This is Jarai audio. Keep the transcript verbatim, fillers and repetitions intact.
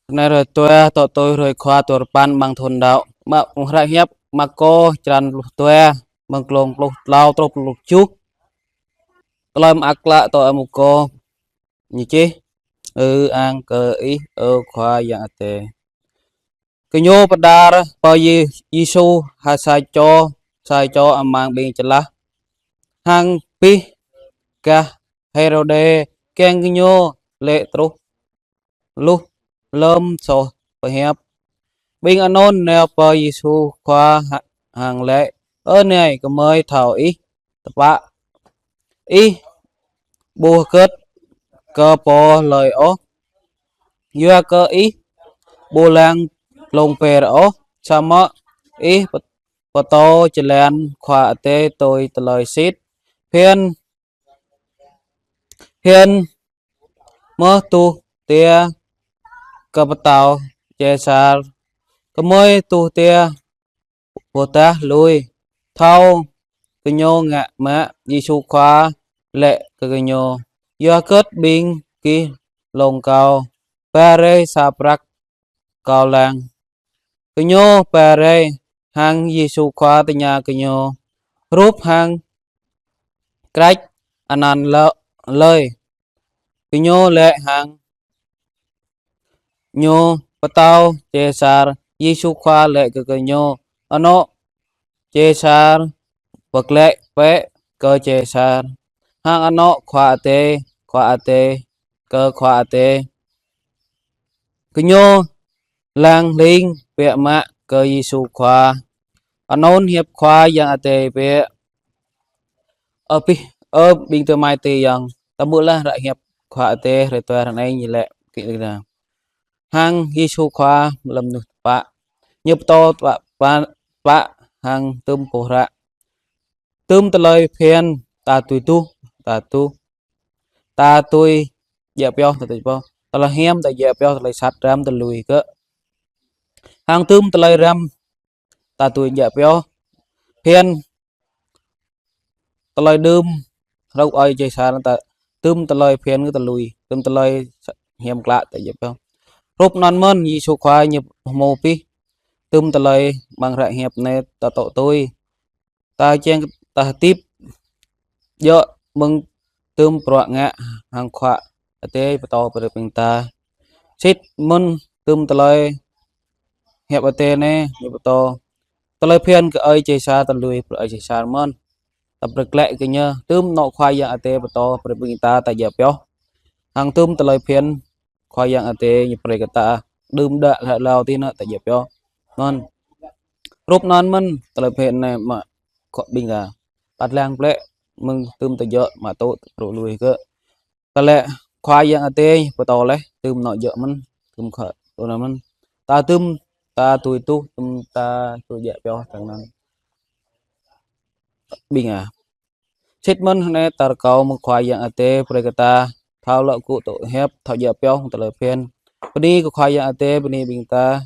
Anai hrơi dua, tŏ tui hrơi Khua tal sapăn amăng thun đăo. Mă-, mơ̆ng hră hiăp Markô črăn pluh dua, mơ̆ng glông pluh klâo truh pluh tơjuh. Tơlơi mơak klă tui Ơi Markô. Ñu čih: Ư-ang kơ Ih, ơ Khua Yang Adai. Gơñu pơđar pơ Yê-, Yêsu hăng sa čô, sa čô amăng ƀing čơlah, hăng abih gah Hêrôdê kiăng gơñu lê̆ truh luh lơ̆m soh pơhiăp. Ƀing anŭn nao pơ Yêsu Khua ha-, hăng laĭ: Ơ Nai, gơmơi thâo Ih tơpă, Ih ƀu hơgĕt kơ pô hlơi ôh, yua kơ Ih ƀu lăng glông pơr ôh, samơ̆ Ih pơ-, pơtô jơlan Khua Adai tui tơlơi sĭt. Phiăn, phiăn mơ̆ tuh tia kơ pơtao Čêsar, gơmơi tuh tia ƀôdah lui? Thâo gơñu ngă mă, Yêsu Khua laĭ kơ gơñu: Yua hơgĕt ƀing gih lông Kâo? Ba rai sa prăk Kâo lăng. Gơñu ba rai, hăng Yêsu Khua tơña gơñu: Hrup hăng krač anăn lơ-, hlơi? Gơñu laĭ hăng Ñu: Pơtao Čêsar. Yêsu Khua laĭ kơ gơñu: Anŏ Čêsar pơglaĭ bĕ kơ Čêsar, hăng anŏ Khua Adai, Khua Adai kơ Khua Adai. Gơñu lăng hling biă mă kơ Yêsu Khua. Anŭn hiăp Khua Yang Adai biă. Ơ ƀing, ơ ƀing adơi amai ayŏng, ta ƀuh laih hră hiăp Khua Adai hrơi dua hrơi anai ñu laĭ kơ ƀing ta. Hăng Yêsu Khua mơlŏm mơnuih tơpă, Ñu pơtô tơpă, tơpă, tơpă hăng tơm pô hră. Tơm tơlơi phiăn ta tui tuh, ta tuh, ta tui djă pioh, ta tui pioh. Tơlơi hiam ta djă pioh, tơlơi sat răm ta lui gơ̆. Hăng tơm tơlơi răm ta tui djă pioh. Phiăn tơlơi đưm, hrŏk ơi Čêsar, ta tơm tơlơi phiăn kơ ta lui, tơm tơlơi sa-, hiam klă ta djă pioh. Hrup anŭn mơ̆n, Yêsu Khua Ñu hmâo abih tơm tơlơi amăng hră hiăp anai ta tŏ tui. Ta kiăng ta hơdip djơ̆ mơ̆ng tơm bruă ngă hăng Khua Adai pơtô brơi ƀing ta. Sĭt mơ̆n tơm tơlơi hiăp Adai anai, Ñu pơtô tơlơi phiăn kơ ơi Čêsar ta lui brơi ơi Čêsar mơ̆n. Ta brơi glaĭ kơ ñu, tơm anŏ Khua Yang Adai pơtô brơi ƀing ta ta djă pioh. Hăng tơm tơlơi phiăn Khua Yang Adai Ñu brơi kơ ta đưm đă hlâo hlâo tih anŭn ta djă pioh. Anŭn. Hrup anŭn mơ̆n tơlơi phiăn anai mă kơ ƀing ta. Pơtlang plĕ mơ̆ng tơm ta djơ̆ mă tŭ brơi lui gơ̆. Tơlơi Khua Yang Adai pơtô laih, tơm anŏ djơ̆ mơ̆n, tơm Khua, tơm anŭn mơ̆n. Ta tơm, ta tui tuh, tơm ta tui djă pioh tơ̆ng anŭn. Ƀing ah. Sĭt mơ̆n anai ta rơkâo mơ̆ng Khua Yang Adai brơi kơ ta thâo lŏ gŭ tŭ hiăp, thâo djă pioh tơlơi phiăn. Bơni kơ Khua Yang Adai, bơni ƀing ta,